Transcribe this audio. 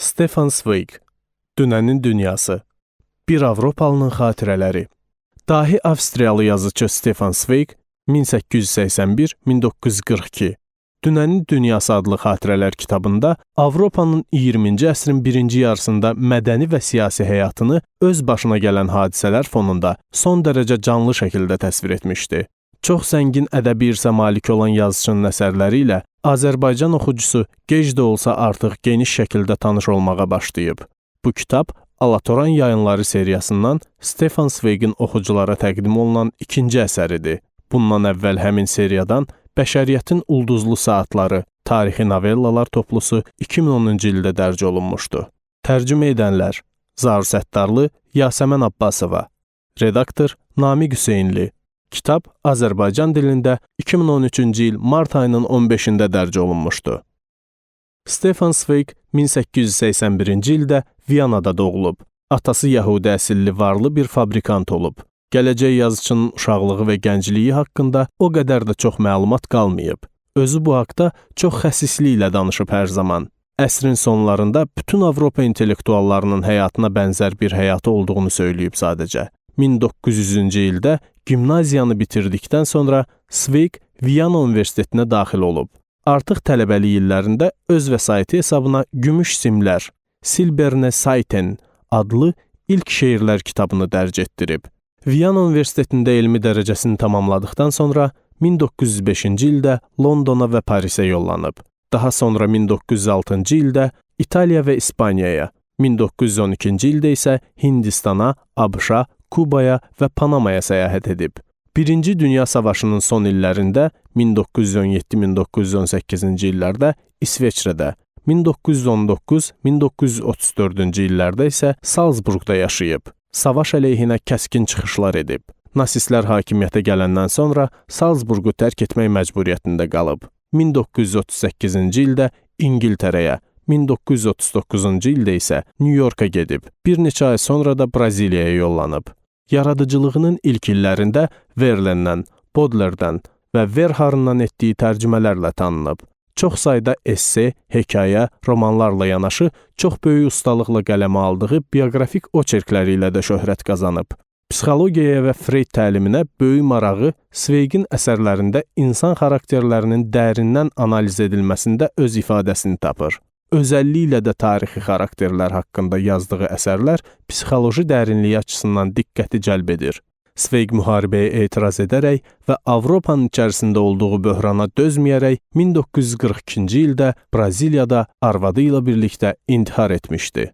Stefan Zweig, Dünənin Dünyası. Bir Avropalının xatirələri. Dahi Avstriyalı yazıçı Stefan Zweig 1881-1942 Dünənin Dünyası adlı xatirələr kitabında Avropanın 20-ci əsrin birinci yarısında mədəni və siyasi həyatını öz başına gələn hadisələr fonunda son dərəcə canlı şəkildə təsvir etmişdi. Çox zəngin ədəbi irsə malik olan yazıçının əsərləri ilə Azərbaycan oxucusu gec də olsa artıq geniş şəkildə tanış olmağa başlayıb. Bu kitab Alatoran yayınları seriyasından Stefan Zweigin oxuculara təqdim olunan ikinci əsəridir. Bundan əvvəl həmin seriyadan Bəşəriyyətin Ulduzlu Saatları tarixi novellalar toplusu 2010-cu ildə dərc olunmuşdu. Tərcümə edənlər: Zaur Səttarlı, Yasəmən Abbasova. Redaktor: Namiq Hüseynli. Kitab Azərbaycan dilində 2013-cü il mart ayının 15-də dərc olunmuşdu. Stefan Zweig 1881-ci ildə Viyanada doğulub. Atası yəhudi əsilli varlı bir fabrikant olub. Gələcək yazıçının uşaqlığı və gəncliyi haqqında o qədər də çox məlumat qalmayıb. Özü bu haqda çox xəsisliklə danışıb hər zaman. Əsrin sonlarında bütün Avropa intellektuallarının həyatına bənzər bir həyatı olduğunu söyləyib sadəcə. 1900-cü ildə gimnaziyanı bitirdikdən sonra Zweig Viyana Universitetinə daxil olub. Artıq tələbəlik illərində öz vəsaiti hesabına Gümüş Simlər, Silberne Saiten adlı ilk şeirlər kitabını dərc etdirib. Viyana Universitetində elmi dərəcəsini tamamladıqdan sonra 1905-ci ildə Londona və Parisə yollanıb. Daha sonra 1906-cı ildə İtaliya və İspaniyaya, 1912-ci ildə isə Hindistana, ABŞ-a, Kubaya və Panamaya səyahət edib. Birinci Dünya Savaşının son illərində 1917-1918-ci illərdə İsveçrədə, 1919-1934-cü illərdə isə Salzburqda yaşayıb. Savaş əleyhinə kəskin çıxışlar edib. Nasistlər hakimiyyətə gələndən sonra Salzburqu tərk etmək məcburiyyətində qalıb. 1938-ci ildə İngiltərəyə, 1939-cu ildə isə Nyu-Yorka gedib. Bir neçə ay sonra da Braziliyaya yollanıb. Yaradıcılığının ilk illərində Verlennən, Bodlerdən və Verharndan etdiyi tərcümələrlə tanınıb. Çox sayda esse, hekayə, romanlarla yanaşı çox böyük ustalıqla qələmə aldığı bioqrafik oçerkləri ilə də şöhrət qazanıb. Psixologiyaya və Freyd təliminə böyük marağı Sveqin əsərlərində insan xarakterlərinin dərindən analiz edilməsində öz ifadəsini tapır. Özəlliklə də tarixi xarakterlər haqqında yazdığı əsərlər psixoloji dərinliyi açısından diqqəti cəlb edir. Sveq müharibəyə etiraz edərək və Avropanın içərisində olduğu böhrana dözməyərək 1942-ci ildə Braziliyada arvadı ilə birlikdə intihar etmişdi.